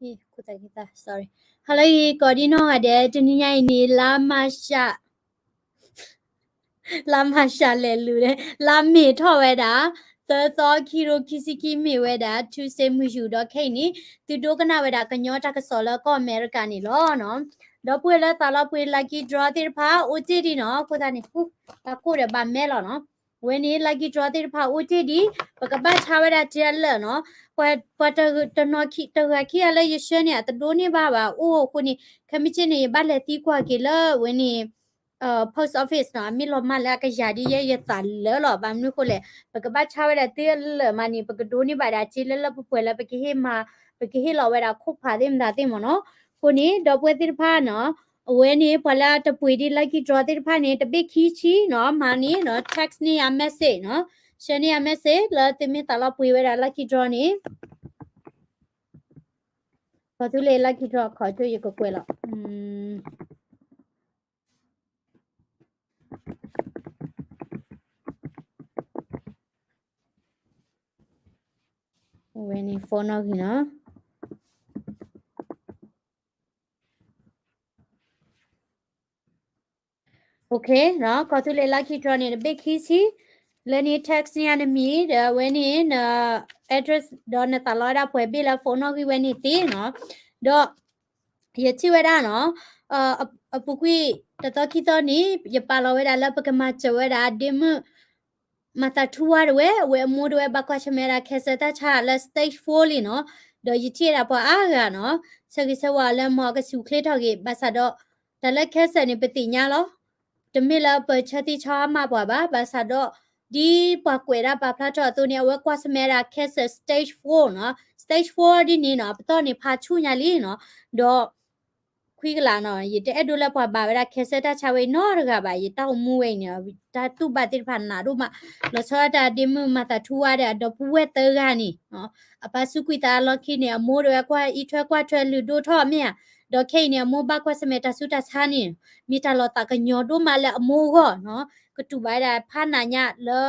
sorry, hello အံၤ ကိးဒံနီၢ်ဂၤဒဲး တနံၤညါအံၤန့ၣ် လါမၢ်ၡး လါမၢ်ၡးလဲၤလူၤ လါမ့ၤထီၣ်ဝဲဒၣ် သၢသီ ခံကထိခံဆံခံ မ့ၢ်ဝဲဒၣ် Tuesday မုၢ်ယူာ် ဒီးခဲအံၤန့ၣ် သုဒိကနၣ်ဝဲဒၣ်ကညီတၢ်ကစီၣ်လၢကီၢ်အမဲရကၤန့ၣ်လီၤ. ဒီပုၢ်ဝဲၢ်လၢသးလီၤပှ့ၤ lucky draw သ့ၣ်တဖၣ် အိၣ်တ့ၢ်ဒံးနီၤ အဃိသတးန့ၣ် တၢ်ကိၢ်ဒီးဘၣ်မဲလီၤနီၤ. ဝဲန့ၣ် lucky draw သ့ၣ်တဖၣ်အိၣ်တ့ၢ်ဒံး ပကဘၣ်ဆါဝဲဒၣ်တ့ၢ်အလၢာ်နီၤ. ပှၤ ပှၤတဂၤ တဂၤခံဂၤလၢယဆှၢန့ၣ် အတဒိးန့ၢ်ဘၣ်ဘၣ် အိၣ်အဃိန့ၣ် ခဲမုၢ်ဆ့ၣ်န့ၣ် ယဘၣ်လဲၤသံကွၢ်က့ၤလၢဝဲန့ၣ် post office နီၤ အမ့ၢ်လီၤမၢ်လၢအကယၤဒ်ယဲယသးလၢာ်လီၤ. ဘၣ်မနုၤအဃိလဲၣ် ပကဘၣ်ဆါဝဲဒၣ်တ့ၢ်အလၢာ်မးန့ၣ် ပကဒိးန့ၢ်ဘၣ်ဒၣ်တ့ၢ်လၢလၢပှဲၤပှဲၤလၢပကဟ့ၣ်မၤ ပကဟ့ၣ်လီၤဝဲဒၣ်ခိၣ်ဖးသ့ၣ်မတၤသ့ၣ်မ့ၢ်နီၤ. အဃိန့ၣ် ဒီပုၢ်ဝဲၢ်သ့ၣ်တဖၣ်နီၤ အဝဲန့ၣ် ပှၤလၢတပှ့ၤဒံး lucky draw သ့ၣ်တဖၣ်န့ၣ် တဘ့ၣ်ခံဆံနီၤ မၤန့ၣ်နီၤ text န့ၢ်ယၤ message နီၤ ဆှၢန့ၢ်ယၤ message လၢသုမ့ၢ်သးလီၤပှ့ၤဝဲဒၣ် lucky draw န့ၣ် ကီၢ်သူလ့ၤ lucky draw ခီၣ်ကၠိယကကွဲးလီၤ ဝဲန့ၣ် phone နီၣ်ဂံၢ်နီၤ OK နီၤ ကီၢ်သူလ့ၤ lucky draw န့ၣ် တဘ့ၣ်ခံဆံ လၢန့ၣ် text န့ၢ်ယၤနမံၤ ဒီးအဝဲန့ၣ်န address ဒီးနသးလီဝဲဒၣ်ပှဲၤဘ့ၣ်လၢ phone နီၣ်ဂံၢ်ဝဲန့ၣ်သ့နီၤ ဒီး ယထံၣ်ဝဲဒၣ်နီၤ အပူၤကွံာ်တသီခံသီန့ၣ် ယပာ်လီၤဝဲဒၣ်လၢပကမၤစၢၤဝဲဒၣ် ဒ့မုၣ် မၤသးထူဝါတဝဲ အဝဲအမိၢ်တဝဲဘၣ်ကွၢ်ဆၢၣ်မဲာ်ဝဲဒၣ် cancer တၢ်ဆါလၢ stage four လံနီၤ ဒီးယထံၣ်ဝဲဒၣ်ပှၤအါဂၤနီၤ ဆၢဂ့ၤဆၢဝါလၢမ့ၢ်ကစူၢ်ချ့ထီၣ်ဂ့ၤ ဘၣ်ဆၣ်ဒီး တၢ်လၢ cancer န့ၣ် ပသ့ၣ်ညါလီၤ တမ့ၢ်လၢပဆၢသံဆီအါမးပှၤဘၣ် ဘၣ်ဆၣ်ဒီး ဒ်ပှၤကွဲးဒၣ်ပာ်ဖျါထီၣ်အသိးန့ၣ် အဝဲကွၢ်ဆၢၣ်မဲာ်ဝဲဒၣ် cancer stage four နီၤ stage four ဒ်န့ၣ်နီၤ အပတီၢ်န့ၣ်ဖးဆူၣ်ညါလံနီၤ ဒီး ခွံကလးနီၤ ယတအဲၣ်ဒိးလၢပှၤဘၣ်ဝဲဒၣ် cancer တၢ်ဆါဝဲအံၤနီတဂၤဘၣ် ယတၢ်အိၣ်မူဝဲအံၤန့ၣ် တၢ်တူၢ်ဘၣ်သ့ၣ်တဖၣ်နးဒိၣ်မး လီၤဆီဒၣ်တၢ်ဒ့မုၣ်မၤသးထူဝါဒီးအဒီပုၢ်ဝဲၢ်သၢဂၤန့ၣ် အပၢ်စူးကွံာ်သးအလီၢ်ခံန့ၣ် အမိၢ်တဝဲကွၢ်အံးထွဲကွၢ်ထွဲလုၢ်ဒိၣ်ထီၣ်မ့ၢ်ဧါ ဒီးခဲအံၤန့ၣ် အမိၢ်ဘၣ်ကွၢ်ဆၢၣ်မဲာ်တၢ်ဆူးတၢ်ဆါန့ၣ် မ့ၢ်တၢ်လီၤသးကညီၤဒိၣ်မးလၢအမိၢ်အဂီၢ်နီၤ ကတူၢ်ဘၣ်ဝဲဒၣ်ဖးနးညါလၢ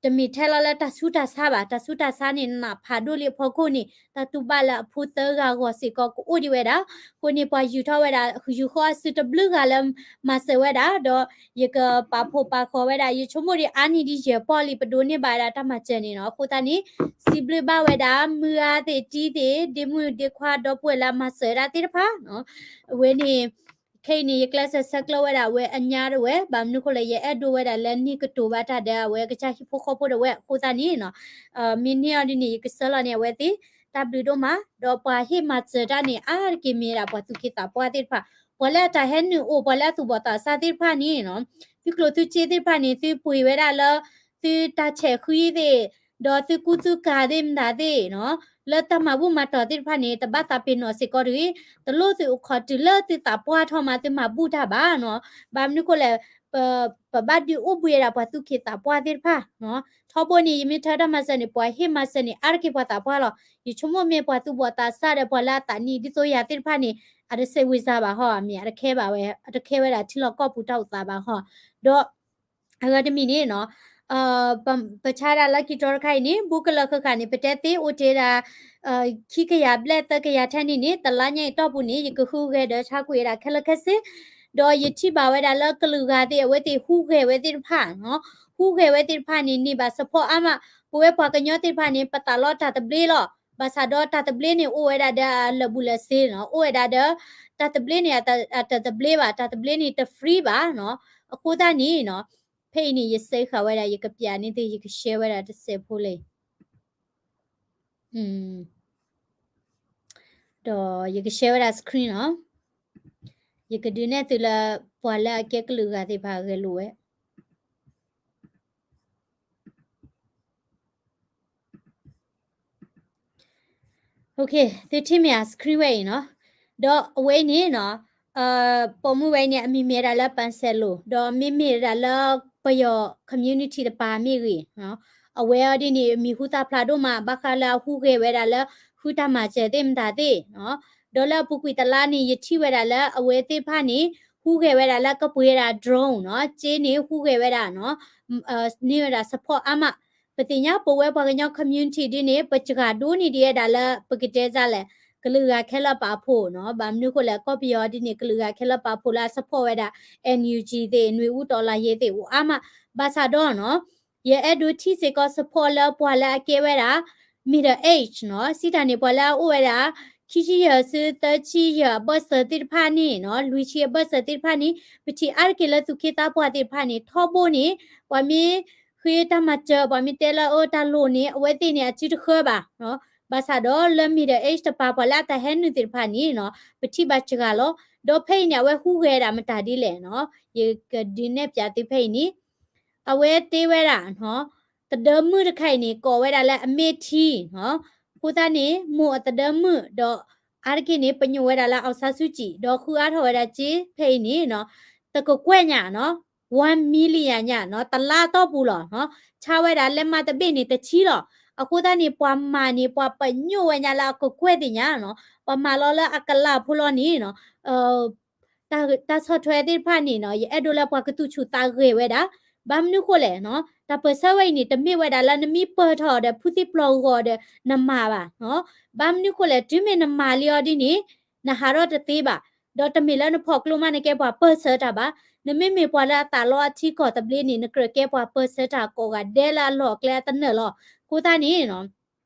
တမ့ၢ်ထဲလီၤလၢတၢ်ဆူးတၢ်ဆါဘၣ် တၢ်ဆူးတၢ်ဆါန့ၣ် နးဖးဒိၣ်လံအဖီခိၣ်န့ၣ် တၢ်တူၢ်ဘၣ်လၢအဖိသၢဂၤဂီၢ်စ့ၢ်ကီးကအိၣ်ဒံးဝဲဒၣ် အဃိန့ၣ် ပှၤယူာ်ထီၣ်ဝဲဒၣ် ယူာ်ဃီအစုတဘျုးဂၤလၢမၤစၢၤဝဲဒၣ် ဒီးယကပာ်ဖှိၣ်ပာ်ဃီၤဝဲဒၣ် ယဆိကမိၣ်ဒံးအါနံၣ်ဒံးယဲၢ်ပီၢ်လံ ပဒိးန့ၢ်ဘၣ်ဝဲဒၣ်တၢ်မၤစၢၤန့ၣ်နီၤ အဃိသတးန့ၣ် စံးဘျုးဘၣ်ဝဲဒၣ် မုၢ်ဂၤသ့ၣ်တံၤသ့ၣ် ဒ့မုၣ်ဒ့ခွါဒီပုၢ်ဝဲၢ်လၢအမၤစၢၤဝဲဒၣ်သ့ၣ်တဖၣ် အဝဲန့ၣ် ခဲအံၤန့ၣ် ယကျဲးစၢးဆဲးကျၢဝဲဒၣ်အဝဲအညါတဝဲ ဘၣ်မနုၤဃိလဲၣ် ယအဲၣ်ဒိးဝဲဒၣ်လၢန့ၢ်ကတိၤဘၣ်တၢ်ဒီးအဝဲကစၢ်ဟံၣ်ဖိဃီဖိတဝဲ အဃိသတးန့ၣ်နီၤ မ့ၢ်န့ၢ်အီၤဒ်န့ၣ် ယကဆှၢလီၤန့ၢ်အဝဲသ့ၣ် တၢ်ဘျုးဒိၣ်မး ဒီးပှၤဟ့ၣ်မၤစၢၤတၢ်န့ၣ် အါတက့ၢ်မ့ၢ်ဝဲဒၣ်ပှၤသူၣ်က့သးပှၢ်သ့ၣ်တဖၣ် ပှၤလၢအတၢ်ဟဲနုာ်အိၣ် ပှၤလၢအသူၣ်ဘီၣ်သးစၢ်သ့ၣ်တဖၣ်န့ၣ်နီၤ သုကျိၣ်သုစ့သ့ၣ်တဖၣ်န့ၣ် သုပှ့ၤဝဲဒၣ်လၢ သုတၢ်ဆဲးဃံသ့ၣ် ဒီးသုကူသုကၤသ့ၣ်မတၤသ့ၣ်နီၤ လၢတၢ်မၤဘူၣ်မၤတီၢ်သ့ၣ်တဖၣ်န့ၣ် တဘၣ်သးပ့ၤနီၣ်စ့ၢ်ကီးတဂ့ၤ, တလိၣ်သုအိၣ်ခိးတုၤလၢသုသးပှၢ်ထီၣ်မးသုမၤဘူၣ်တၢ်ဘၣ်နီၤ. ဘၣ်မနုၤဃိလဲၣ်, ပဘၣ်ဒုးအိၣ်ဘှံးဝဲဒၣ်ပှၤသူၣ်က့သးပှၢ်သ့ၣ်တဖၣ်နီၤ. ထီဘိန့ၣ် ယမ့ၢ်ထၢတၢ်မၤစၢၤန့ၣ် ပှၤဟ့ၣ်မၤစၢၤန့ၣ် အါတက့ၢ်ပှၤသးပှၢ်လီၤ. ယဆိကမိၣ်မ့ၢ်ပှၤသူၣ်ဘီၣ်သးစၢ်ဒီးပှၤလၢအသးနံၣ်ဒ်သိးယၤသ့ၣ်တဖၣ်န့ၣ် အတစဲးဝံၤစါဘၣ်ဟီ, မ့ၢ်အတခဲဘၣ်ဝဲ, အတခဲဝဲဒၣ်ထံလီၢ်ကီၢ်ပူၤတၢ်အိၣ်သးဘၣ်ဟီ. ဒီး အဂၤတမံၤန့ၣ်နီၤ, ပဆါဒၣ်လၢခံတြီတခါအံၤန့ၣ် ဘူးကလၢာ်ဃၣ်ဃၣ်န့ၣ် ပတဲသ့အိၣ်တ့ၢ်ဒၣ် ခံကယၤဘျဲၣ်သၢကယၤထဲန့ၣ်န့ၣ် တလါညါအံၤတီၢ်ပူၤန့ၣ် ယကဟူးဂဲၤဒီးဆါကွံာ်ဝဲဒၣ်ခဲလၢာ်ခဲဆ့, ဒီးယထံၣ်ဘၣ်ဝဲဒၣ်လၢကလုာ်ဂၤသ့ၣ် အဝဲသ့ၣ်ဟူးဂဲၤဝဲသ့ၣ်တဖၣ်နီၤ, ဟူးဂဲၤဝဲသ့ၣ်တဖၣ်န့ၣ် န့ၢ်ဘၣ် support အါမး, ပဝဲပှၤကညီသ့ၣ်တဖၣ်န့ၣ် ပသးလီတၢ်သဘျ့လီၤ. ဘၣ်ဆၣ်ဒီးတၢ်သဘျ့န့ၣ် အိၣ်ဝဲဒၣ်ဒီးအလၢာ်ဘူၣ်လၢာ်စ့နီၤ, အိၣ်ဝဲဒၣ်ဒီး တၢ်သဘျ့န့ၣ် အတသဘျ့ဘၣ်, တၢ်သဘျ့န့ၣ်တ free ဘၣ်နီၤ. အဃိသတးန့ၣ်နီၤ, ဖဲအံၤန့ၣ် ယစဲးဃာ်ဝဲဒၣ် ယကပျးန့ၢ်သု ယကshareဝဲဒၣ်တစဲးဖိလံ ဒီးယကshareဝဲဒၣ် screen နီၤ, ယကဒုးနဲၣ်သုလၢ ပှၤလၢအကဲကလုာ်ဂၤသ့ၣ်တဖၣ်ဂဲၤလိာ်ဝဲ OK, သုထံၣ်မ့ၢ်ဧါ screen ဝဲအံၤနီၤ, ဒီးအဝဲအံၤန့ၣ်နီၤ, ပိာ်မုၣ်ဝဲအံၤန့ၣ် အမံၤမ့ၢ်ဝဲဒၣ်လၢ ပၣ်စဲးလိၤ, ဒီးမ့မ့ၢ်ဝဲဒၣ်လၢပယီၤ community တပၤမ့ၢ်ဂ့ၤ, အဝဲအံၤဒ်န့ၣ် မံၤဟူသၣ်ဖျါဒိၣ်မး ဘၣ်ဃးလၢအဟူးဂဲၤဝဲဒၣ်လၢ ဃုတၢ်မၤစၢၤသ့ၣ်မတၤသ့ၣ်, ဒီးလၢအပူၤကွံာ်တလါန့ၣ် ယထံၣ်ဝဲဒၣ်လၢအဝဲသ့ၣ်တဖၣ်န့ၣ် ဟူးဂဲၤဝဲဒၣ်လၢကပှ့ၤဝဲဒၣ် drone နီၤ, စ့န့ၣ်ဟူးဂဲၤဝဲဒၣ်နီၤ, န့ၢ်ဝဲဒၣ် support အါမး, ပသ့ၣ်ညါပဝဲပှၤကညီ community ဒ်န့ၣ် ပစှၤဒိၣ်န့ၢ်ဒံးဝဲဒၣ်လၢ ပကတဲဒ်လဲၣ်, ကလုာ်ဂၤခဲလၢာ်ပာ်ဖှိၣ်နီၤ, ဘၣ်မနုၤဃိလဲၣ် ကီၢ်ပယီၤဒ်န့ၣ် ကလုာ်ဂၤခဲလၢာ်ပာ်ဖှိၣ်လၢအ support ဝဲဒၣ် NUG သ့ၣ် နွေဦးတော်လှန်ရေး သ့ၣ်အိၣ်အါမး, ဘၣ်ဆၣ်ဒီးနီၤ ယအဲၣ်ဒိးထံၣ်စ့ၢ်ကီး support လၢပှၤလၢအကဲဝဲဒၣ် middle age နီၤ, စံးတၢ်န့ၣ် ပှၤလၢအအိၣ်ဝဲဒၣ် ခံဆံယဲၢ်ဆူသၢဆံယဲၢ်အဘၢၣ်စၢၤသ့ၣ်တဖၣ်န့ၣ်နီၤ, လွံၢ်ဆံအဘၢၣ်စၢၤသ့ၣ်တဖၣ်န့ၣ် ပထံၣ်အါတက့ၢ်လၢသူၣ်က့သးပှၢ်သ့ၣ်တဖၣ်န့ၣ် ထီဘိန့ၣ် ပှၤမ့ၢ်ဃ့တၢ်မၤစၢၤ ပှၤမ့ၢ်တဲလၢအၢတၢ်လိၣ်န့ၣ် အဝဲသ့ၣ်န့ၣ် အစုတဃၢဘၣ်နီၤ, ဘၣ်ဆၣ်ဒီးလၢ middle age တပၤ ပှၤလၢအတၢ်ဟဲနုာ်သ့ၣ်တဖၣ်န့ၣ်နီၤ ပထံၣ်ဘၣ်စှၤလီၤ, ဒီးဖဲအံၤန့ၣ် အဝဲဟူးဂဲၤဒၣ်မတၤဒ်လဲၣ်နီၤ, ယကဒုးနဲၣ်ပၠးသုဖဲအံၤန့ၣ် အဝဲတဲဝဲဒၣ်နီၤ, သဒၢမုၣ်တခါအံၤန့ၣ် ကိးဝဲဒၣ်လၢ အမ့ၢ်ထံနီၤ, အဃိသတးန့ၣ် မိၢ်အသဒၢမုၣ်ဒီး အါတက့ၢ်န့ၣ် ပညိၣ်ဝဲဒၣ်လၢ အောင်ဆန်းစုကြည် ဒီးဃုအါထီၣ်ဝဲဒၣ်စ့ဖဲအံၤန့ၣ်နီၤ, တကကွဲၢ်ညါနီၤ, one million ညါနီၤ, တလါအတီၢ်ပူၤလီၤနီၤ, ဆါဝဲဒၣ်လဲးမးတဘ့ၣ်န့ၣ် တဆံလီၤ. အဃိသတးန့ၣ် ပှၤမၤန့ၣ် ပှၤပညိၣ်ဝဲညါလၢအကကွဲၢ်သ့ၣ်ညါနီၤ, ပှၤမၤလီၤလၢအကလးဖိလီၤန့ၣ်နီၤ တၢ်ဆီၣ်ထွဲသ့ၣ်တဖၣ်န့ၣ်နီၤ ယအဲၣ်ဒိးလၢပှၤကသူၣ်ဆူၣ်သးဂဲၤဝဲဒၣ်, ဘၣ်မနုၤဃိလဲၣ်နီၤ, တၢ်ပၢၢ်ဆၢဝဲအံၤန့ၣ် တမ့ၢ်ဝဲဒၣ်လၢနမ့ၢ်ပၢၢ်ထီၣ်ဒီး ဖုသံပျီၢ်ဂီၤဒီးနမၤဘၣ်နီၤ, ဘၣ်မနုၤဃိလဲၣ် တုၤမ့ၢ်နမၤလံအီၤဒ်န့ၣ် နဟးထီၣ်တသ့ဘၣ်, ဒီးတမ့ၢ်လၢနဖီၣ်ကျိမး နကဲပှၤပၢၢ်ဆၢတၢ်ဘၣ်, နမ့မ့ၢ်ပှၤလၢအသးလီအထံကီၢ်သဘျ့န့ၣ် နကြၢးကဲပှၤပၢၢ်ဆၢတၢ်ကိးဂၤဒဲးလၢအလီၢ်အကျဲအသနၢၣ်လီၤ. အဃိသတးန့ၣ်နီၤ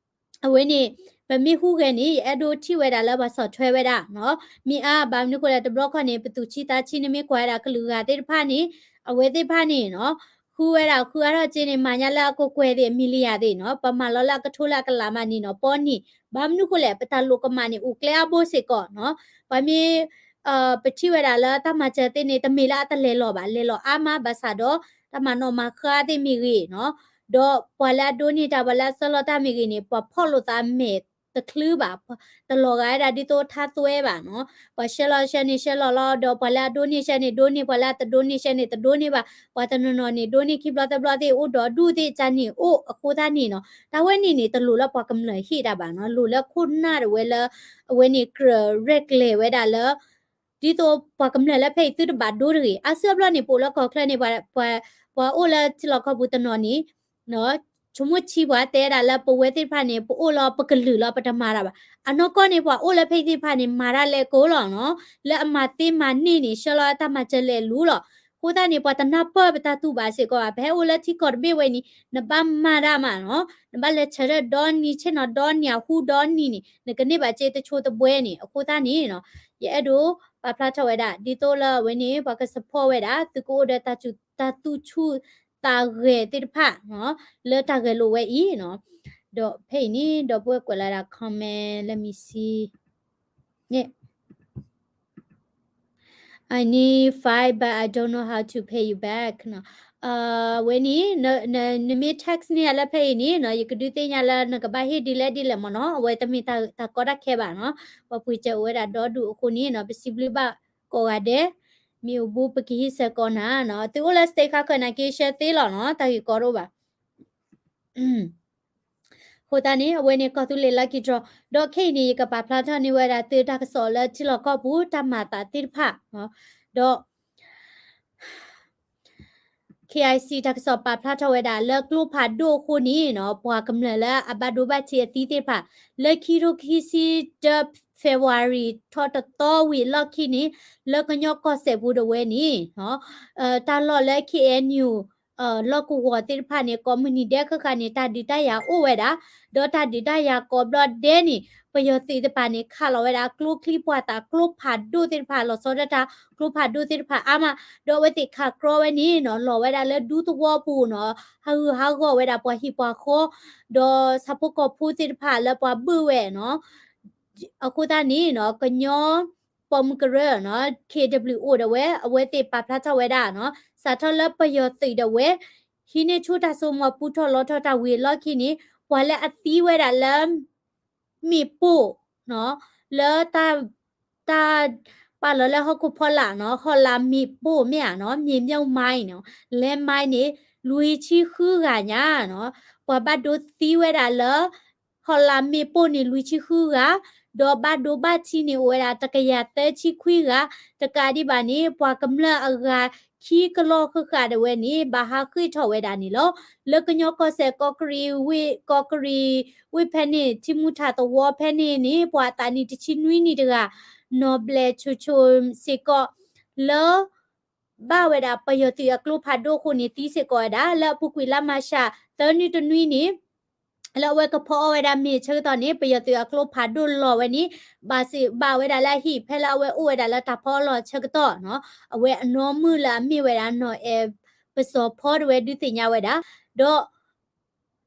အဝဲန့ၣ် ပမ့ၢ်ဟူးဂဲၤန့ၣ် ယအဲၣ်ဒိးထံၣ်ဝဲဒၣ်လၢပှၤဆီၣ်ထွဲဝဲဒၣ်နီၤ, မ့ၢ်အါ ဘၣ်မနုၤဃိလဲၣ် တဘျီခီန့ၣ် ပသူၣ်ဆံးသးဆံး နမ့ၢ်ကွၢ်ဝဲဒၣ်ကလုာ်ဂၤသ့ၣ်တဖၣ်န့ၣ် အဝဲသ့ၣ်တဖၣ်န့ၣ်နီၤ ဃုဝဲဒၣ်ဃုအါထီၣ်စ့န့ၣ် မၤညါလၢအကကွဲၢ်သ့ၣ် အမံၤလယၤသ့ၣ်နီၤ, ပမၤလီၤလၢအကထိလၢအကလးမးန့ၣ်နီၤ ပီနံၤ, ဘၣ်မနုၤဃိလဲၣ် ပတၢ်လိၣ်ကမၣ်န့ၣ် အိၣ်ကျဲအါဘိစ့ၢ်ကီးနီၤ, ပှၤမ့ၢ် ပထံၣ်ဝဲဒၣ်လၢတၢ်မၤစၢၤသ့ၣ်န့ၣ် တမ့ၢ်လၢအတလဲၤလီၤဘၣ်, လဲၤလီၤအါမး ဘၣ်ဆၣ်ဒီး တၢ်မၤနီၣ်မၤဃါသ့ၣ်မ့ၢ်ဂ့ၤနီၤ, ဒီးပှၤလၢအဒိးန့ၢ်တၢ် ပှၤလၢအဆှၢလီၤတၢ်မ့ၢ်ဂ့ၤန့ၣ် ပှၤဖီၣ်လိာ်သးမဲာ်တချုးဘၣ်, တလီၤဂာ်ဝဲဒၣ်ဒ်သိးထါသွဲဘၣ်နီၤ, ပှၤဆှၢလီၤဆှၢန့ၣ်ဆှၢလီၤလီၤ, ဒီးပှၤလၢအဒိးန့ၢ်ဆှၢန့ၣ်ဒိးန့ၢ်, ပှၤလၢအတဒိးန့ၢ်ဆှၢန့ၣ်တဒိးန့ၢ်ဘၣ်, ပှၤတနီၤနီၤန့ၣ် ဒိးန့ၢ်ခံဘျီသၢဘျီသ့ၣ် အိၣ်ဒီးဒူၣ်သ့ၣ် ကန့ၣ်အိၣ်အဃိသတးန့ၣ်နီၤ, တၢ်ဝဲန့ၣ်န့ၣ် တလိၣ်လၢပှၤကမျၢၢ်ဟ့ၣ်တၢ်ဘၣ်နီၤ, လိၣ်လၢခိၣ်နၢ်တဝဲလၢ အဝဲန့ၣ်ကြၢးရဲၣ်ကျဲၤဝဲဒၣ်လၢ ဒ်သိးပှၤကမျၢၢ်လၢဖဲအံၤသုတဘၣ်ဒိတဂ့ၤ. အါစုအါဘျီန့ၣ် ပအိၣ်လၢကီၢ်ချၢန့ၣ် ပှၤ ပှၤအိၣ်လၢထံလီၢ်ကီၢ်ပူၤတနီၤန့ၣ် ဆိကမိၣ်ဆံးပှၤတဲဒၣ်လၢပဝဲသ့ၣ်တဖၣ်န့ၣ် ပအိၣ်လၢပကလုာ်လီၤ ပတမၤတၢ်ဘၣ်. အနီၢ်ကီၢ်န့ၣ် ပှၤအိၣ်လၢဖဲအံၤသ့ၣ်တဖၣ်န့ၣ် မၤတၢ်လဲၤကိးလီၤနီၤ, လၢအမၤသ့မၤန့ၢ်န့ၣ် ဆှၢလီၤတၢ်မၤစၢၤလဲၤလူၤလီၤ. အဃိသတးန့ၣ် ပှၤတနၢ်ပၢၢ်ပတၢ်တူၢ်ဘၣ်စ့ၢ်ကီးဘၣ်. ပဟဲအိၣ်လၢထံကီၢ်တဘ့ၣ်ဝဲအံၤန့ၣ် နဘၣ်မၤတၢ်မးနီၤ, နဘၣ်လဲၤဆၢထၢၣ်ဒီနံၤ ဆ့ၣ်နီၤဒီနံၤ အဟူဒီနံၤန့ၣ် နကန့ၢ်ဘၣ်စ့တဆိတဘှဲန့ၣ်. အဃိသတးန့ၣ်နီၤ ယအဲၣ်ဒိးပာ်ဖျါထီၣ်ဝဲဒၣ် ဒ်သိးလၢအဝဲန့ၣ် ပှၤက support ဝဲဒၣ် သုကအိၣ်ဒီးတၢ်သူၣ်ဆူၣ်သးဂဲၤသ့ၣ်တဖၣ်နီၤ လၢတၢ်ဂဲၤလိာ်ဝဲအံၤနီၤ. ဒီးဖဲအံၤန့ၣ် ဒီပုၢ်ဝဲၢ်ကွဲးလၢဒၣ် comment, let me see. န့ၣ် I need five but I don't know how to pay you back နီၤ. အဝဲန့ၣ် နမ့ၢ် text န့ၢ်ယၤလၢဖဲအံၤန့ၣ်နီၤ ယကဒုးသ့ၣ်ညါလၢနကဘၣ်ဟ့ၣ်ဒ်လဲၣ်ဒ်လဲၣ်မ့ၢ်နီၤ. အဝဲတမ့ၢ်တၢ်ကီတၢ်ခဲဘၣ်နီၤ. ပှၤပှ့ၤစၢၤအိၣ်ဝဲဒၣ်ဒီဒူၣ်အဃိန့ၣ်နီၤ ပစံးဘျုးဘၣ်ကိးဂၤဒဲး မ့ၢ်အိၣ်ဘူးပကဟံးစၢၤကိးနၤနီၤ. သုအိၣ်လၢ state ခါခၢၣ်နၤက့ share သ့လီၤနီၤ တၢ်ဂ့ၢ်ကီတအိၣ်ဘၣ်. အဃိသတးန့ၣ် အဝဲန့ၣ်ကီၢ်သူလ့ၤ lucky draw ဒီးခဲအံၤန့ၣ် ယကပာ်ဖျါထီၣ်န့ၢ်ဝဲဒၣ်သုတၢ်ကစီၣ်လၢထံလီၢ်ကီၢ်ပူၤ တၢ်မၤသးသ့ၣ်တဖၣ် ဒီး KIC တၢ်ကစီၣ်ပာ်ဖျါထီၣ်ဝဲဒၣ်လၢကျိဖးဒိၣ်အဃိန့ၣ်နီၤ ပှၤကမျၢၢ်လၢအဘၣ်ဒိဘၣ်ထံးအသံသ့ၣ်တဖၣ် လၢခံထိခံဆံတၢ February ထီၣ်တသီဝံၤအလီၢ်ခံန့ၣ် လၢကညီကီၢ်စဲၣ်ပူၤတဝဲန့ၣ် တၢ်လီၢ်လၢ KNU လီၢ်ကဝီၤသ့ၣ်တဖၣ်န့ၣ် ကိးမုၢ်နံၤဒဲးဃၣ်ဃၣ်န့ၣ် တၢ်ဒုးတၢ်ယၤအိၣ်ဝဲဒၣ်, ဒီးတၢ်ဒုးတၢ်ယၤကိးဘျီဒဲးန့ၣ် ပယီၤသုးတဖၣ်န့ၣ် ခးလီၤဝဲဒၣ်ကျိချံပှၢ်သး ကျိဖးဒိၣ်သ့ၣ်တဖၣ် လီၤဆီဒၣ်တၢ် ကျိဖးဒိၣ်သ့ၣ်တဖၣ်အါမး, ဒီးအဝဲသ့ၣ်ခးကြီဝဲန့ၣ်နီၤ လီၤဝဲဒၣ်လၢဒူသဝီပူၤနီၤ ဟးဂူာ်ဟးဂီၤဝဲဒၣ်ပှၤဟံၣ်ပှၤဃီ, ဒီးဆၣ်ဖိကီၢ်ဖိသ့ၣ်တဖၣ်လၢပှၤဘုၣ်ဝဲနီၤ အဃိသတးန့ၣ်နီၤ ကညီပိာ်မုၣ်ကရၢနီၤ KWO ဒၣ်ဝဲ အဝဲသ့ၣ်ပာ်ဖျါထီၣ်ဝဲဒၣ်နီၤ စးထီၣ်လၢပယီၤသုးဒၣ်ဝဲ ဟံးန့ၢ်ဆူၣ်တၢ်စိကမီၤပူထီၣ်လီထီၣ်တၢ်ဝံၤအလီၢ်ခံန့ၣ် ပှၤလၢအသံဝဲဒၣ်လၢ မ့ၣ်ပိၢ်နီၤ လၢ တၢ် တၢ်ပာ်လီၤလၢဟီၣ်ခိၣ်ဖီလာ်နီၤ ဟီၣ်လာမ့ၣ်ပိၢ်မ့ၢ်ဧါနီၤ မ့ၣ်မြုပ်မိုင်းနီၤ လဲမိုင်းန့ၣ် လွံၢ်ဆံဃုဂၤညါနီၤ ပှၤဘၣ်ဒိသံဝဲဒၣ်လၢ ဟီၣ်လာမ့ၣ်ပိၢ်န့ၣ် လွံၢ်ဆံဃုဂၤ, ဒီးဘၣ်ဒိဘၣ်ထံးန့ၣ် အိၣ်ဝဲဒၣ်တကယၤသၢဆံခွံဂၤ, တကးဒံးဘၣ်န့ၣ် ပှၤကမျၢၢ်အဂၤ ခံကလီၢ်ဃၣ်ဃၣ်ဒၣ်ဝဲန့ၣ် ဘၣ်ဟးဃ့ၢ်ထီၣ်ဝဲဒၣ်န့ၣ်လီၤ. လၢကညီကီၢ်စဲၣ် ကီးကရံၣ်ဝ့ၢ် ကီးကရံၣ်ဝ့ၢ်ဖဲန့ၣ် ထံမူထၣ်သဝီဖဲန့ၣ်န့ၣ် ပှၤအသးနံၣ်တဆံနွံနံၣ်တဂၤ နီၢ်ဘျဲၣ်ဆိၣ်ဆိၣ်စ့ၢ်ကီး လၢ ဘၣ်ဝဲဒၣ်ပယီၤသုးအကျိဖးဒိၣ်အဃိန့ၣ် သံစ့ၢ်ကီးဝဲဒၣ် လၢအပူၤကွံာ်လါမၤရှး သၢနွံတနွံန့ၣ် လၢအဝဲကဖီအီၣ်ဝဲဒၣ်မ့ၤအဆၢကတီၢ်န့ၣ် ပယီၤသုးအကျိဖးဒိၣ်လီၤဝဲန့ၣ် ဘၣ်စ့ၢ်ဘၣ်ဝဲဒၣ်လၢအဟံၣ် ဖဲလၢအဝဲအိၣ်ဝဲဒၣ်လၢတၢ်ဖီအလီၢ်အဆၢကတီၢ်နီၤ အဝဲအနီၢ်မုၣ်လၢအမ့ၢ်ဝဲဒၣ် နီၢ်အဲၣ်ပစီၤဖီတဝဲဒုးသ့ၣ်ညါဝဲဒၣ် ဒီး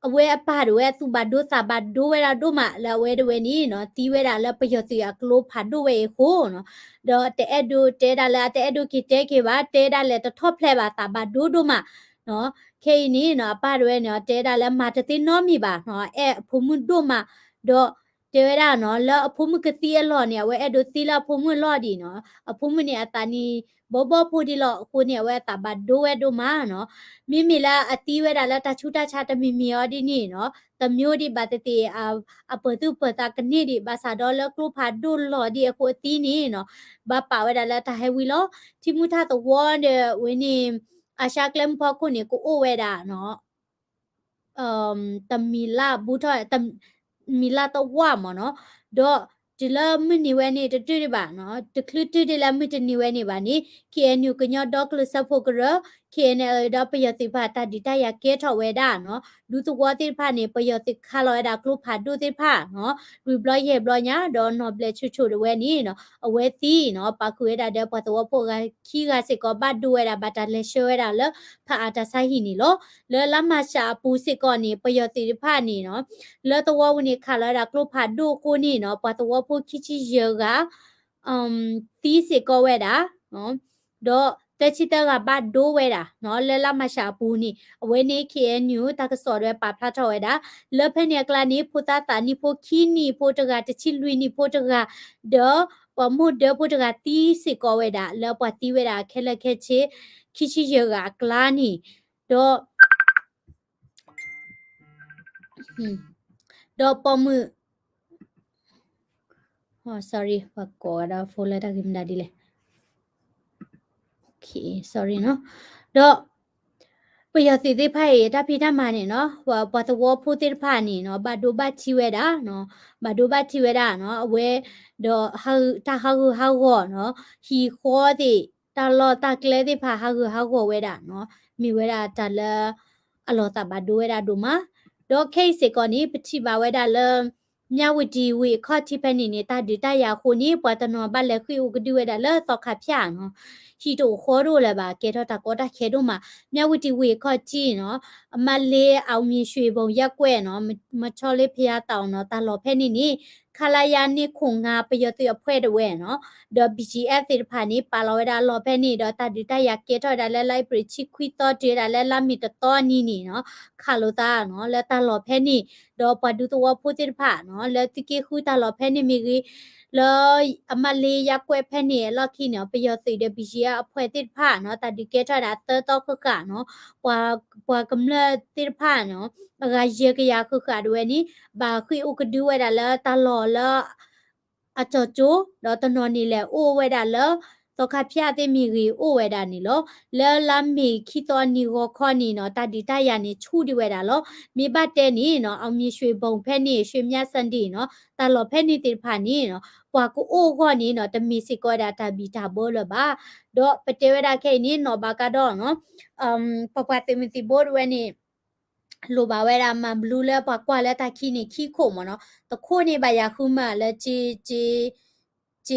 အဝဲအပၢ်တဝဲအသူၣ်ဘၣ်ဒိသးဘၣ်ဒိဝဲဒၣ်ဒိၣ်မး လၢအဝဲတဝဲန့ၣ်နီၤ သံဝဲဒၣ်လၢပယီၤသုးအကျိဖးဒိၣ်ဝဲအံၤအဃိနီၤ ဒီးတအဲၣ်ဒိးတဲဒၣ်လၢ အတအဲၣ်ဒိးက့ၤတဲက့ၤဘၣ် တဲဒၣ်လဲာ်တထီၣ်ဖျဲးဘၣ်သးဘၣ်ဒိဒိၣ်မးနီၤ ခဲအံၤန့ၣ်နီၤ အပၢ်တဝဲန့ၣ် တဲဒၣ်လၢမၤတသ့နီတမံၤဘၣ်နီၤ အဲၣ်အဖိမုၣ်ဒိၣ်မး ဒီးတဲဝဲဒၣ်နီၤ လၢအဖိမုၣ်ကသံအလီၢ်န့ၣ် အဝဲအဲၣ်ဒိးသံလၢအဖိမုၣ်အလီၢ်ဒံးနီၤ အဖိမုၣ်န့ၣ်အသးနံၣ်ဘီဘီဖိဒံးလီၤ အဃိန့ၣ် အဝဲအသးဘၣ်ဒိဝဲဒိၣ်မးနီၤ မ့မ့ၢ်လၢအသံဝဲဒၣ်လၢတၢ်ဆူးတၢ်ဆါတမံၤမံၤအီၤဒ်န့ၣ်နီၤ တမျိုးဒံးဘၣ်သ့ၣ်သ့ၣ် အပၢၤသူၣ်ပၢၤသးကန့ၢ်ဒံး ဘၣ်ဆၣ်ဒီးလၢကျိဖးဒိၣ်လီၤဒံးအဃိအသံန့ၣ်နီၤ ဘၣ်ပာ်ဝဲဒၣ်လၢတၢ်ဟဲဝံၤလီၤ ထံမူထၣ်သဝီဒီးဝဲန့ၣ် အရှါကျဲမုၢ်ဖီခိၣ်န့ၣ် ကအိၣ်ဝဲဒၣ်နီၤ တမံၤလၢဘူးထီၣ် တမံၤလၢတဝၢ်မ့ၢ်နီၤ ဒီးတုၤလၢမုၢ်နံၤဝဲန့ၣ်တတုၤဒံးဘၣ်နီၤ တချုးတုၤဒံးလၢမုၢ်တနံၤဝဲန့ၣ်ဘၣ်န့ၣ် ခ့ၣ်အဲၣ်ယူၣ် ကညီဒီကလုာ်စၢဖှိၣ်ကရၢ ခ့ၣ်အဲၣ်ယူၣ် ဒီးပယီၤသုးတဖၣ်တၢ်ဒုးတၢ်ယၤကဲထီၣ်ဝဲဒၣ်နီၤ ဒူသဝီသ့ၣ်တဖၣ်န့ၣ် ပယီၤသုးခးလီၤဝဲဒၣ်ကျိဖးဒိၣ်သ့ၣ်တဖၣ်နီၤ လွံၢ်ဘျီယဲၢ်ဘျီညါ ဒီးနီၢ်ဘျဲၣ်ဆိၣ်ဆိၣ်တဝဲန့ၣ်နီၤ အဝဲသံနီၤ ပာ်ဃုာ်ဝဲဒၣ်ဒီးပှၤသဝီဖိအဂၤခံဂၤစ့ၢ်ကီး ဘၣ်ဒိဝဲဒၣ်ဘၣ်တၢ်လဲၤဆှၢဝဲဒၣ်လၢ ဖးအါတၢ်ဆါဟံၣ်န့ၣ်လီၤ. လၢလါမၤရှးအပူၤစ့ၢ်ကီးန့ၣ် ပယီၤသုးတဖၣ်န့ၣ်နီၤ လၢသဝီပူၤန့ၣ်ခးလီၤဝဲဒၣ်ကျိဖးဒိၣ်အဃိန့ၣ်နီၤ ပှၤသဝီဖိခံဆံယဲၢ်ဂၤ သံစ့ၢ်ကီးဝဲဒၣ် ဒီးသၢဆံသၢဂၤဘၣ်ဒိဝဲဒၣ်နီၤ လၢလါမၤရှးအပူၤန့ၣ် အဝဲန့ၣ် ခ့ၣ်အဲၣ်ယူၣ် တၢ်ကစီၣ်ဒၣ်ဝဲပာ်ဖျါထီၣ်ဝဲဒၣ် လၢဖဲန့ၣ်အကျါန့ၣ် ဖိသၣ်သးနံၣ်ဖိခံနံၣ်ဖိတဂၤ တဆံလွံၢ်နံၣ်ဖိတဂၤ ဒီးပှၤမိၢ်ဒၢဖိတဂၤသံစ့ၢ်ကီးဝဲဒၣ် လၢပှၤသံဝဲဒၣ်ခဲလၢာ်ခဲဆ့ ခံဆံယဲၢ်ဂၤအကျါန့ၣ် ဒီး ဒီးပိာ်မုၣ် sorry ပှၤကိးဝဲဒၣ်ဖိလၢတၢ်ဂ့ၢ်မနုၤဒ်လဲၣ် sorry နီၤ ဒီး ပယီၤသုးသ့ၣ်တဖၣ်အံၤ တၢ်ဖံးတၢ်မၤန့ၣ်နီၤ ပှၤသဝီဖိသ့ၣ်တဖၣ်န့ၣ်နီၤ ဘၣ်ဒိဘၣ်ထံးဝဲဒၣ်နီၤ ဘၣ်ဒိဘၣ်ထံးဝဲဒၣ်နီၤ အဝဲ ဒီးတၢ်ဟးဂူာ်ဟးဂီၤနီၤ ဟံၣ်ဃီသ့ၣ် တၢ်လီၢ်တၢ်ကျဲသ့ၣ်တဖၣ်ဟးဂူာ်ဟးဂီၤဝဲဒၣ်နီၤ မ့ၢ်ဝဲဒၣ်တၢ်လၢ အလီၤသးဘၣ်ဒိဝဲဒၣ်ဒိၣ်မး ဒီးခဲအံၤစ့ၢ်ကီးန့ၣ် ပထံၣ်ဘၣ်ဝဲဒၣ်လၢ မၠၣ်ဝတံၣ်ဝ့ၢ်အခီၣ်ထံးဖဲန့ၣ်န့ၣ် တၢ်ဒုးတၢ်ယၤအဃိန့ၣ် ပှၤတနီၤဘၣ်လဲၤဃ့ၢ်အိၣ်ကဒုဝဲဒၣ်လၢသီခါဖၠၣ်နီၤ ဟံၣ်တအိၣ်ဃီတအိၣ်လၢၤဘၣ် ကဲထီၣ်တၢ်ကီတၢ်ခဲဒိၣ်မး မၠၣ်ဝတံၣ်ဝ့ၢ်အခီၣ်ထံးနီၤ အမါလ့ အောင်မြင်ရွှေဘုံရပ်ကွက်နီၤ မၠီၤလ့ဖယါတီၤနီၤ တၢ်လီၢ်ဖဲန့ၣ်န့ၣ် ခလရ နှစ်ခုနှစ်ငါး ပယီၤသုးအဖှဲၣ်တဝဲနီၤ ဒီး ဘီၣ်ကၠံအၣ်သ့ၣ်တဖၣ်န့ၣ် ပာ်လီၤဝဲဒၣ်အလီၢ်ဖဲန့ၣ် ဒီးတၢ်ဒုးတၢ်ယၤကဲထီၣ်ဝဲဒၣ်လၢလါအ့ဖြ့ၣ်တဆံခွံသီတုၤဝဲဒၣ်လၢလါမ့ၤတသီနံၤန့ၣ်နီၤ ခးလိာ်သးနီၤ လၢတၢ်လီၢ်ဖဲန့ၣ် ဒီးပှၤဒူသဝီဖိသ့ၣ်တဖၣ်နီၤ လၢသုးက့ဃုတၢ်လီၢ်ဖဲန့ၣ်မ့ၢ်ဂ့ၤ လၢအမါလ့ ရပ်ကွက် ဖဲန့ၣ်အလီၢ်ခံန့ၣ် ပယီၤသုးဒီး ဘီၣ်ကၠံအၣ်အဖှဲၣ်သ့ၣ်တဖၣ်နီၤ တၢ်ဒုးကဲထီၣ်ဝဲဒၣ်သၢသီဃၣ်ဃၣ်နီၤ ပှၤကမျၢၢ်သ့ၣ်တဖၣ်နီၤ အဂၤယဲၢ်ကယၤဃၣ်ဃၣ်တဝဲန့ၣ် ဘၣ်ဃ့ၢ်အိၣ်ကဒုဝဲဒၣ်လၢတၢ်လီၢ်လၢ အကၠီၤကၠိ ဒီးတနီၤန့ၣ်လဲၤအိၣ်ဝဲဒၣ်လၢ သီခါဖၠၣ်သ့ၣ်မ့ၢ်ဂ့ၤအိၣ်ဝဲဒၣ်န့ၣ်လီၤ. လၢလါမ့ၤခံသီနံၤဂီၤခီန့ၣ်နီၤ တၢ်ဒုးတၢ်ယၤန့ၣ်ဆူၣ်ဒံးဝဲဒၣ်လီၤ. မ့ၢ်ဘၣ်တဲန့ၣ်နီၤ အောင်မြင်ရွှေဘုံဖဲန့ၣ် ရွှေမြတ်စံတီနီၤ တၢ်လီၢ်ဖဲန့ၣ်သ့ၣ်တဖၣ်န့ၣ်နီၤ ပှၤကအိၣ်အဂီၢ်န့ၣ်နီၤ တမ့ၢ်စ့ၢ်ကီးဝဲဒၣ်တၢ်ဘံၣ်တၢ်ဘၢလၢၤဘၣ်. ဒီးပတဲဝဲဒၣ်ခဲအံၤန့ၣ်နီၤ ဘၣ်ကဒီးနီၤ ပပှၤသုးမုၢ်သံၣ်ဘိတဝဲန့ၣ် လိၣ်ဘၣ်ဝဲဒၣ်မၤဘျူးလၢပှၤကွၢ်လၢတၢ်ခံန့ၣ် ခံခိၣ်မ့ၢ်နီၤ. တခိၣ်န့ၣ်ဘၣ်ယၤဃုမးလၢ က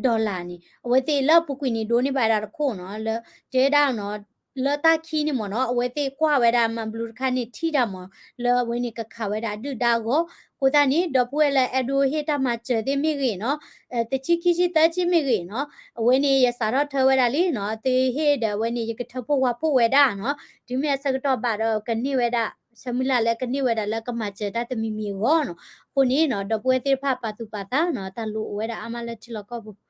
dollar န့ၣ် အဝဲသ့ၣ်လၢအပူၤကွံာ်န့ၣ် ဒိးန့ၢ်ဘၣ်ဝဲဒၣ်တခိၣ်နီၤ. လၢတဲဒၣ်နီၤ လၢတၢ်ခံန့ၣ်မ့ၢ်နီၤ အဝဲသ့ၣ်ကွၢ်ဝဲဒၣ်မၤဘျူးတခါန့ၣ် ထံၣ်တၢ်မ့ၢ် လၢအဝဲန့ၣ်ကခးဝဲဒၣ်ဒုၣ်ဒါအဂီၢ်. အဃိသတးန့ၣ် ဒီပုၢ်ဝဲၢ်လၢအဲၣ်ဒိးဟ့ၣ်တၢ်မၤစၢၤသ့ၣ်မ့ၢ်ဂ့ၤနီၤ တဆံခံဆံသၢဆံမ့ၢ်ဂ့ၤနီၤ အဝဲန့ၣ် ယစးထီၣ်ထၢဝဲဒၣ်လံနီၤ သုဟ့ၣ်ဒီးအဝဲန့ၣ် ယကထၢဖှိၣ်ဝါဖှိၣ်ဝဲဒၣ်နီၤ. တုၤမ့ၢ်အဆၢကတီၢ်ဘၣ်ဒီးကန့ၢ်ဝဲဒၣ် ဆၢမုၢ်လၢ်လၢကန့ၢ်ဝဲဒၣ်လၢကမၤစၢၤတၢ်တမံၤမံၤအဂီၢ်နီၤ. အဃိန့ၣ်နီၤ ဒီပုၢ်ဝဲၢ်သ့ၣ်တဖၣ်ပာ်သူၣ်ပာ်သးနီၤ တၢ်လိၣ်အိၣ်ဝဲဒၣ်အါမးလၢထံလီၢ်ကီၢ်ပူၤ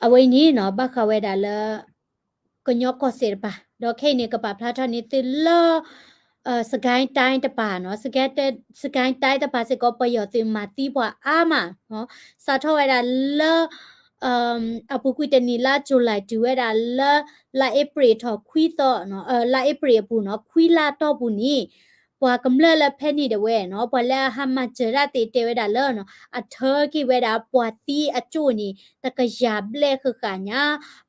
အဝဲအံၤန့ၣ်နီၤ ဘၣ်ဃးဝဲဒၣ်လၢ ကညီကီၢ်စဲၣ်တပၤ ဒီးခဲအံၤန့ၣ် ကပာ်ဖျါထီၣ်န့ၢ်သုလၢ စကဲတၢ်တပၤနီၤ, စကဲတၢ်တပၤစ့ၢ်ကီး ပယီၤသုးမၤသံပှၤအါမးနီၤ, စးထီၣ်ဝဲဒၣ်လၢ အပူၤကွံာ်တနံၤလါ July တုၤဝဲဒၣ်လၢ လါအ့ဖြ့ၣ်ထီၣ်ခွံသီ, လါအ့ဖြ့ၣ်အပူၤနီၤ, ခွံလါတီၢ်ပူၤန့ၣ် ပှၤကမျၢၢ်လၢဖဲန့ၣ်ဒၣ်ဝဲနီၤ, ပှၤလၢအဟးမၤစၢၤတၢ်သ့ၣ်တဲဝဲဒၣ်လၢ အထၢက့ၤဝဲဒၣ်ပှၤသံအကၠိၣ်န့ၣ် တကယၤဘျဲၣ်ဃၣ်ဃၣ်ညါ,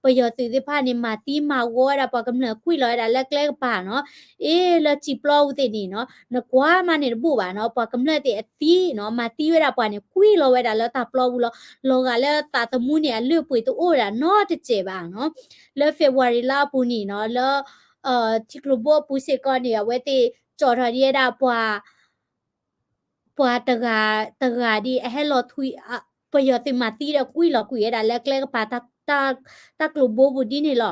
ပယီၤသုးသ့ၣ်တဖၣ်န့ၣ် မၤသံမၤဝီဝဲဒၣ်ပှၤကမျၢၢ် ကွံာ်လီၤဝဲဒၣ်လၢကျဲကပၤနီၤ, အ့ လၢစံာ်ပျီပူၤသ့ၣ်န့ၣ်နီၤ, နကွၢ်မးန့ၣ်တဘူၣ်ဘၣ်နီၤ, ပှၤကမျၢၢ်သ့ၣ်အသံနီၤ, မၤသံဝဲဒၣ်ပှၤန့ၣ် ကွံာ်လီၤဝဲဒၣ်လၢတၢ်ပျီပူၤလီၤ, လီၤဂာ်လၢသးသမူန့ၣ် အလုၢ်အပှ့ၤတအိၣ်ဝဲဒၣ်နီတစဲးဘၣ်နီၤ, လၢ February လါအပူၤန့ၣ်နီၤ, လၢ ထံကျိဘိအပူၤစ့ၢ်ကီးန့ၣ် အဝဲသ့ၣ်ကၠီၣ်ထီၣ်ဒံးဝဲဒၣ်ပှၤ ပှၤတဂၤ တဂၤဒ်အဟဲလီၤထွံ ပယီၤသုးမၤသံဒီးကွံာ်လီၤကွံာ်ဝဲဒၣ်လၢကျဲကပၤ တၢ်ကျိၤဘိပူၤဒ်န့ၣ်လီၤ.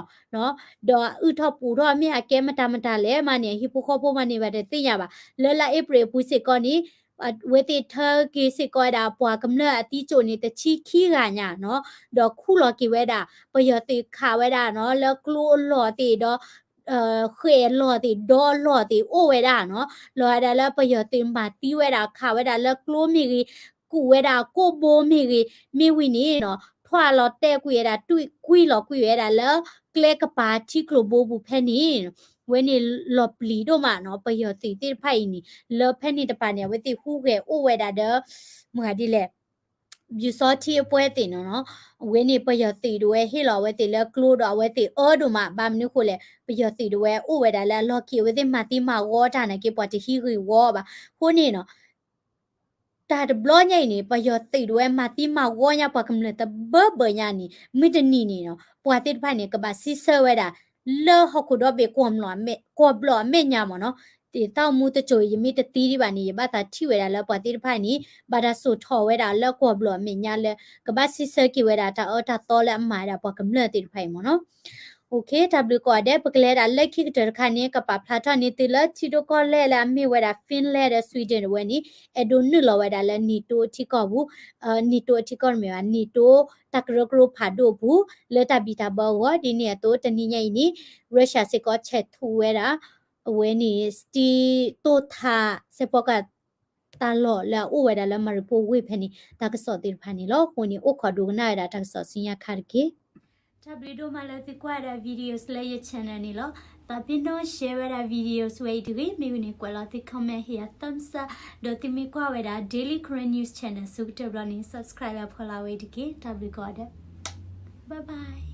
ဒီးအအုၣ်ထီၣ်ပူၤထီၣ်မ့ၢ်အကဲမတၤမတၤလဲၣ်မးန့ၣ် အဟံၣ်ဖိဃီဖိမးန့ၣ် ဘၣ်တသ့ၣ်ညါဘၣ်. လၢလါအ့ဖြ့ၣ်အပူၤစ့ၢ်ကီးန့ၣ် အဝဲသ့ၣ်ထၢက့ၤစ့ၢ်ကီးဝဲဒၣ်ပှၤကမျၢၢ်အသံကၠိၣ်န့ၣ် တဆံခံဂၤညါနီၤ, ဒီးခူၣ်လီၤက့ၤဝဲဒၣ် ပယီၤသုးခးဝဲဒၣ်နီၤ လၢကျိအလီၢ်သ့ၣ်ဒီး ဃဲၣ်အလီၢ်သ့ၣ် ဒီအလီၢ်သ့ၣ်အိၣ်ဝဲဒၣ်နီၤ, လီၤဝဲဒၣ်လၢပယီၤသုးမၤသံဝဲဒၣ် ခးဝဲဒၣ်လၢကျိမ့ၢ်ဂ့ၤ, ကူးဝဲဒၣ်ကိၣ်ဘိမ့ၢ်ဂ့ၤ, မ့ၢ်ဝံၤန့ၣ်နီၤ ထွဲလီၤတဲာ်ကွံာ်ဝဲဒၣ် တွံၢ်ကွံာ်လီၤကွံာ်ဝဲဒၣ်လၢ ကျဲကပၤထံကျိၤဘိပူၤဖဲန့ၣ်, ဝဲန့ၣ်လီၤပျံၤဒိၣ်မးနီၤ ပယီၤသုးသ့ၣ်တဖၣ်အံၤန့ၣ် လၢဖဲန့ၣ်တပၤန့ၣ် အဝဲသ့ၣ်ဟူးဂဲၤအိၣ်ဝဲဒၣ်ဒီး မတၤဒ်လဲၣ် ပျူစောထီးအပွဲသ့ၣ်နီၤနီၤ, အဝဲန့ၣ်ပယီၤသုးဒၣ်ဝဲဟ့ၣ်လီၤအဝဲသ့ၣ်လၢကျိဒီးအဝဲသ့ၣ်အၢဒိၣ်မး ဘၣ်မနုၤဃိလဲၣ် ပယီၤသုးဒၣ်ဝဲအိၣ်ဝဲဒၣ်လၢအလီၢ်ခံ အဝဲသ့ၣ်မၤသံမၤဝီတၢ်နာ်က့ ပှၤတဟံးဂ့ၢ်ဝီဘၣ်. အဃိန့ၣ်နီၤ တၢ်တဘျီညါအံၤန့ၣ် ပယီၤသုးဒၣ်ဝဲမၤသံမၤဝီညါပှၤကမျၢၢ်တဘၢဘၢညါန့ၣ် မုၢ်တနံၤန့ၣ်နီၤ ပှၤသ့ၣ်တဖၣ်န့ၣ် ကဘၣ်စံးဆၢဝဲဒၣ် လၢဟီၣ်ခိၣ်ဒီဘ့ၣ် ကွီၢ်ဘျီၣ်အမဲာ်ညါမ့ၢ်နီၤ, ဒ်သိးမူတစိၤ ယမ့ၢ်တသံဒံးဘၣ်န့ၣ် ယဘၣ်သးထံၣ်ဝဲဒၣ်လၢပှၤသ့ၣ်တဖၣ်န့ၣ် ဘၣ်တၢ်စိာ်ထီၣ်ဝဲဒၣ်လၢကွီၢ်ဘျီၣ်အမဲာ်ညါလၢ ကဘၣ်စံးဆၢက့ၤဝဲဒၣ်တၢ်အၢတၢ်သီလၢအမၤဝဲဒၣ်ပှၤကမျၢၢ်သ့ၣ်တဖၣ်အံၤမ့ၢ်နီၤ. တၢ်ဘျုးကိးဂၤဒဲး ပကလဲၤဒၣ်လၢခံကတၢၢ်တခါန့ၣ် ကပာ်ဖျါထီၣ်န့ၢ်သုလၢထံဒိၣ်ကီၢ်လဲၢ်လၢအမ့ၢ်ဝဲဒၣ် Finland ဒီး Sweden တဝဲန့ၣ် အဲၣ်ဒိးနုာ်လီၤဝဲဒၣ်လၢ NATO ထံကီၢ်ပူၤ, NATO ထံကီၢ်တမ့ၢ်ဘၣ် NATO တၢ်ကရၢကရိဖးဒိၣ်အပူၤ လၢတၢ်ဘံၣ်တၢ်ဘၢအဂီၢ် ဒ်န့ၣ်အသိး တနံၤညါအံၤန့ၣ် Russia စ့ၢ်ကီးဆဲးထူဝဲဒၣ် အဝဲန့ၣ် စတံတိၢ်ထး စဲးဖီကၣ်တၢ်လီၢ်လၢအအိၣ်ဝဲဒၣ်လၢ Mariupol ဝ့ၢ်ဖဲန့ၣ် တၢ်ကစီၣ်သ့ၣ်တဖၣ်န့ၣ်လီၤ. အဃိန့ၣ် အိၣ်ခိးဒိကနၣ်ဝဲဒၣ်တၢ်ကစီၣ်ဆူညါခါတက့ၢ်. တၢ်ဘျုးဒိၣ်မးလၢသုကွၢ်ဝဲဒၣ် videos လၢယ channel န့ၣ်လီၤ. သးပ့ၤနီၣ် share ဝဲဒၣ် videos ဝဲအံၤတဂ့ၤ, မ့ၢ်ဝံၤန့ၣ် ကွဲးလီၤသု comment ဟ့ၣ်ယၤ thumbs up ဒီးသုမ့ၢ်ကွၢ်ဝဲဒၣ် Daily Karen News Channel ဆၢကတီၢ်ဘျီန့ၣ် subscribe လၢဖီလာ်ဝဲအံၤတက့ၢ်. တၢ်ဘျုးကိးဂၤဒဲး bye bye.